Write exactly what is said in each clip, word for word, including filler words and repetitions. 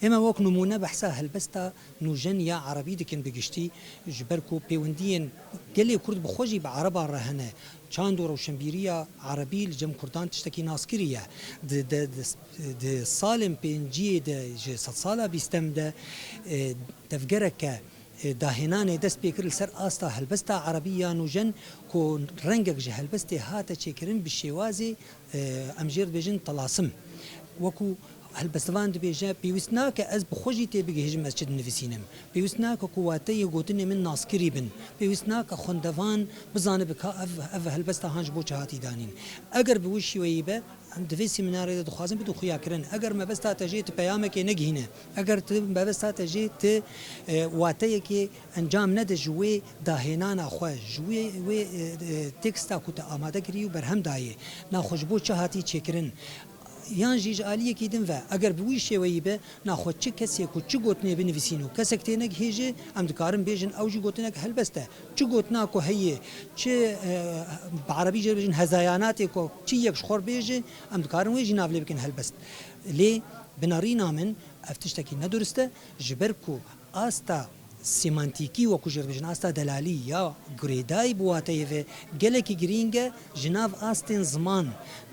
Ême wek nimûne behsa helbesta nûjen ya erebî dikin bi giştî, ji ber ku pêwendiyên gelê Kurd bi xwe jî bi ereban re hene. Çand û rewşenbîriya erebî li cem Kurdan tiştekî naskirî ye. Di, di, di, di salên pênciyê de ji sedsala bîstem de, e, tevgereke, e, dahênanê dest pê kir li ser asta helbesta erebî ya nûjen ku rengek ji helbestê hate çêkirin bi şêwazê, e, em jê re dibêjin telasim. Wekû helbestvan dibêje, pêwîst nake ez bi xwe jî tê bigihêjim ez çi dinivîsînim. Pêwîst nake ku wateyê gotinê min naskirî bin. Pêwîst nake xwendevan bizanibe ka ev, ev helbesta han ji bo çi hatî danîn. Eger bi wî şîweyî be, em di vê semînarê de dixwazin bidin xuyakirin. Eger mebesta te jê tu peyamekê negihîne, eger tu mebesta te jê tu, e, wateyekê encam nede ji wê dahênana xwe, ji wê, wê, e, e, teksta ku te amade kirî û berhem dayê, naxwe ji bo çi hatî çêkirin, yan jî ji aliyekî din ve, eger bi wî şêweyî be, naxwe çi kesê ku çi gotinê binivîsîn û kesek tê negihêje, em dikarin bêjin ew jî gotinek helbest e. Çi gotina ku heye, çi, e, bi erebî jê dibêjin hezayanatê ku çi yek ji xwe re bêje, em dikarin wê jî nav lê bikin helbest. Lê bi nerîna min ev tiştekî nedurist e, ji ber ku asta semantîkî, wekû jê re dibêjin, asta delalî ya girêdayî bi wateyê ve gelekî girîng e ji nav astên ziman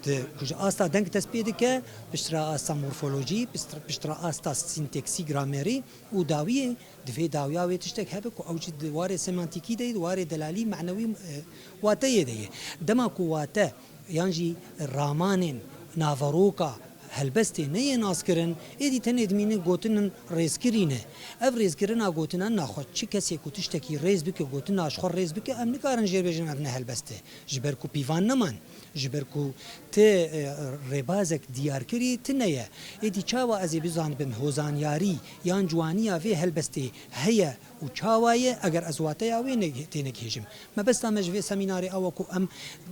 de, ku ji asta deng dest pê dike, piştre asta morfolojî, piştre, piştre asta sînteksî, gramerî û dawiyê, divê dawiya wê tiştek hebe ku ew jî di warê semantîkî de ye, di warê delalî, manewî, e, wateyê de ye. Dema ku wate yan jî ramanên naveroka helbestê neyê naskirin, êdî tenê dimînin gotinên rêzkirî ne. Ev rêzkirina gotinan naxwe çi kesê ku tiştekî rêz bike, gotina ji xwe rêz bike, em nikarin jê bêjin ev ne helbest e. Ji ber ku pîvan neman, ji ber ku ti, e, rêbazek diyarkirî tune ye. Êdî çawa ez ê bizanibim hozanyarî yan ciwaniya vê helbestê heye û çawa ye, eger ez wateya wê ne-, tênegihêjim? Mebesta me ji vê semînarê ew e ku em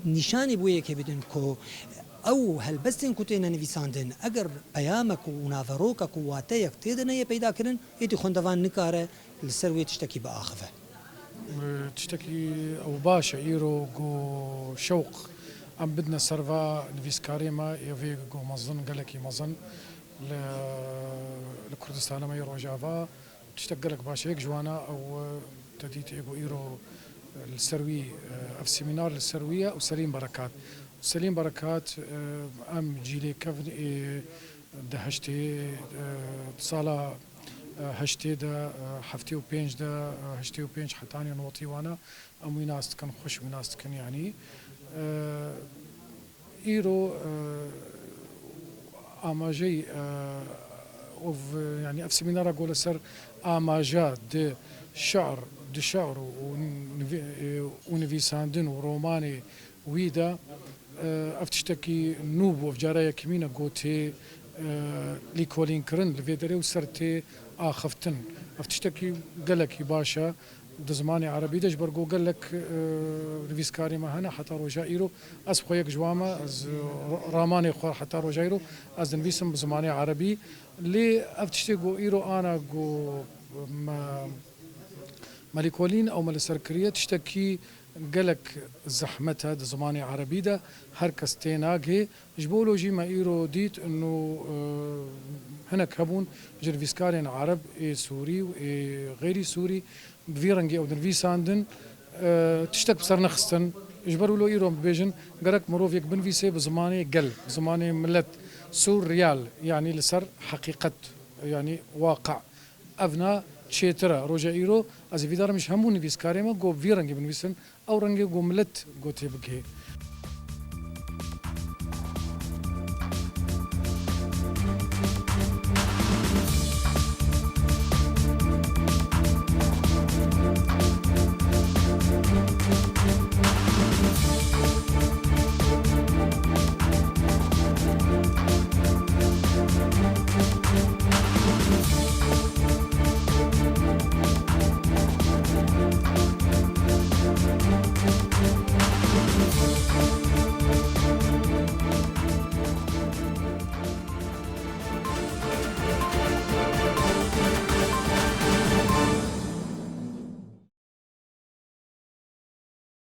nîşanî bi wê yekê bidin ku ew helbestên ku têne nivîsandin, eger peyamek û naveroka ku wateyek tê de neyê peyda kirin, êdî xwendevan nikare li ser wê tiştekî biaxive. Tiştekî ew baş e, îro ku şewq em bidine ser va nivîskarê me, yê vê ku mezin, gelekî mezin li, li Kurdistana me yê Rojava. Tiştek gelek baş e. Yek ji wana ew, e, te dît ê ku îro, e, li ser wî, e, ev semînar li ser wî ye û Selîm Berekat. Selîm Berekat, e, em cîlê kevin ê di heştê, e, di sala, e, heştê de, e, heftê û pênc de, e, heştê û pênc hetanî notî wana em wî nas dikin, xweş wî nas dikin, yanî. E, Îro, e, amajey, e, ov, yanî ev semînara ku li ser amaja di şi'r, di şi'r û nivî-, e, û nivîsandin û romanê wî de, e, ev tiştekî nû bû, ev cara yekemîn e ku tê, e, lîkolînkirin li vê derê û ser tê axiftin. Ev tiştekî gelekî baş e. Di zimanê erebî de, ji ber ku gelek, e, nivîskarê me hene heta roja îro. Ez xwe yek ji wan me, ez, e, ra-, ramanê xwe heta roja îro ez dinivîsim bi zimanê erebî. Lê ev tiştê ku îro ana ku me, me lîkolîn ew me li ser kiriye, tiştekî gelek zehmet e di zimanê erebî de, her kes tê nagê. Ji bo wilo jî me îro dît, ino, e, hinek hebûn ji nivîskarên ereb ê sûrî û ê xeyrî sûrî bi vî rengî ew dinivîsandin, e, tiştek bi ser nexistin. Ji ber wilo îro em dibêjin, gerek mirov yek binivîsê bi zimanê gel, bi zimanê milet, surreal, yanî li ser heqîqet, yanî waqi. Evna çêtir e. Roja îro ez ê vî darim ji hemû nivîskarê me ku bi vî rengî binivîsin, ew rengê ku milet ku tê bigihê.